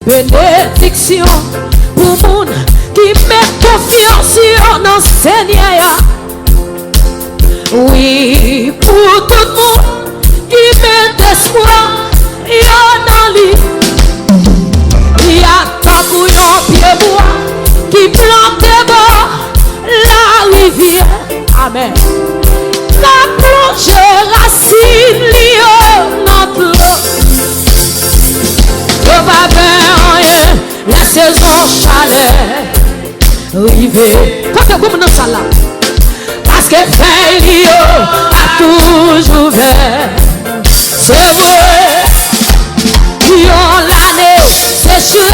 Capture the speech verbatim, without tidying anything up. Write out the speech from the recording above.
Benediksyon pou moun ki met konfyans yo nan Senyè a. Wi, pou tout moun ki met espwa yo nan li. Y a tankou yon pye bwa ki plante bò larivyè. Amèn. K ap plonje rasin li yo nan dlo. Yo pa pè anyen lè sezon chalè rive. Kote gwo moun nan sal la? Paske fèy li yo ap toujou vè. Se vre, yon lane se jou